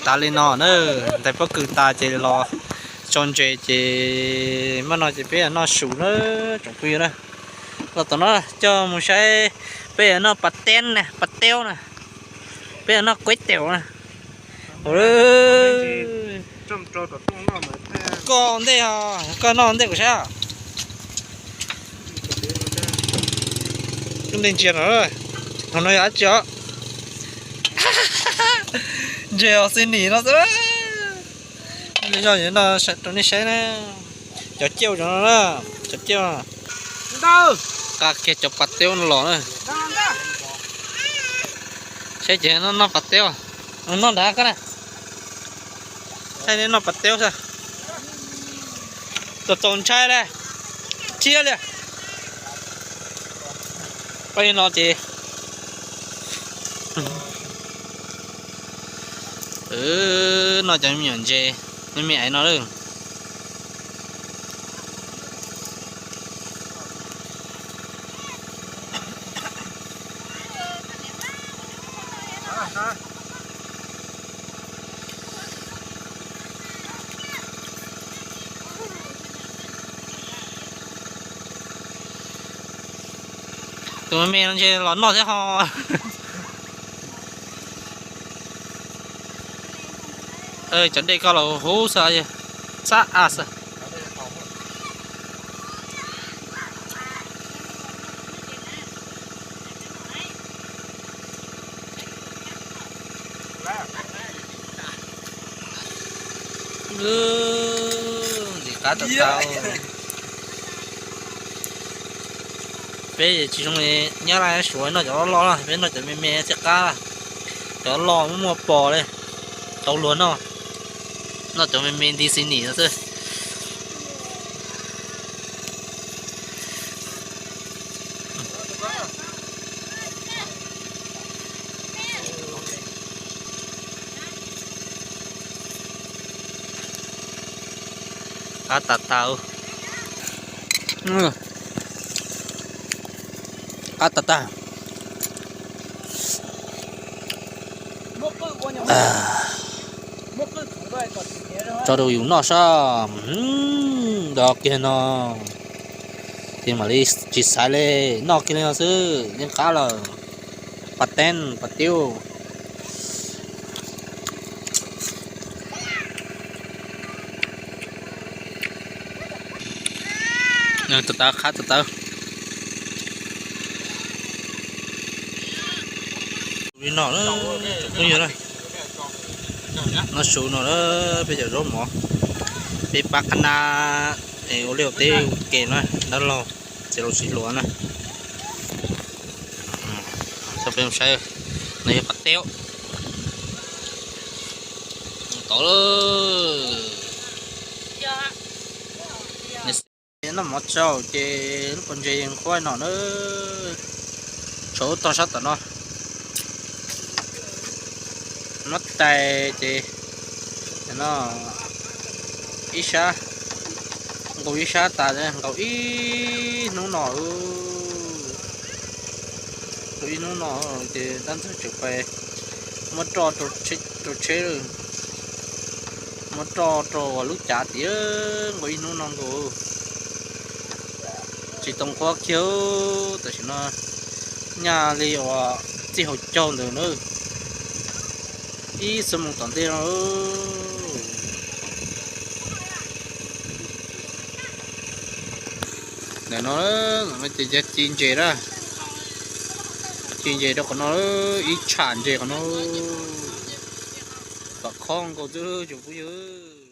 Tas li no na, ntais pob kws tas ces los tso ntses ces maj no ces peb noj su na, tsoom phooj ywg na. Los tom no coj mus saib, peb noj pas teb na, pas teb na, peb noj kueb teum na. Koj ntej, koj noj ntej kuv saib. Ntej ntsia no, hauv no yog dab tsi os? Ntses os, xi nim no xwb. Zoj no rau nej saib na, cov cauj no, cov cauj. Qa kiag cov pas teb no los na. Saib ces noj pas teb, noj nrad koj na. Saib neb noj pas teb xwb. Txaus txaus ntshai li, thiab li. Peb no ces noj cov me nyuam ntses, me me aiv no lawm. Tus me me no ntshe los noj thiab ho. Cov dej ko los huv xwb, xab a xwb. Ntxim qab tau tau. Peb tsis zoo li Nyab Laj Suav noj cov loj loj, peb noj cov me me thiaj qab. Cov loj muaj muaj pos li, tau luag noj. Noj cov me me nti xi nim no xwb. Qab tas tas. Qab tas tas. Tso rau yus noj sab. Nto kiag no ces mam li tsis xaiv li, noj kiag li no xwb yeej qab lawm. Pas teeb pas tiub. Tawv tawv qab tawv tawv. Li no, phooj ywg, noj su no peb cov zaub mov, peb pab qab nab es ua liaj ua teb ua ke na, dab laug txiav laus siv hluas na. Coj peb mus saib, no yog pas teb. Tod lawm. Noj mov tsaus ces lub pob ntses yeej qhuav no na. Tshuav ub tog sab tom no. Muab tais ces no ib sab, nqus ib sab tas, nqus ib hnub no, nqus ib hnub no ces dab ntxwg tseem pais muab roj rau tsheb, muab roj rau lub cav tid, nqus ib hnub no nqus. Tsis tau qhuav kiag, tam sim no nyaj li uas txij hauv caug ntawd na, ib xuab moos tom ntej no. Ntawm no ces yog ci ntses na, ci ntses rau qhov no, ib tsham ntses qhov no, kom khob nkaus xwb tsoom phooj ywg.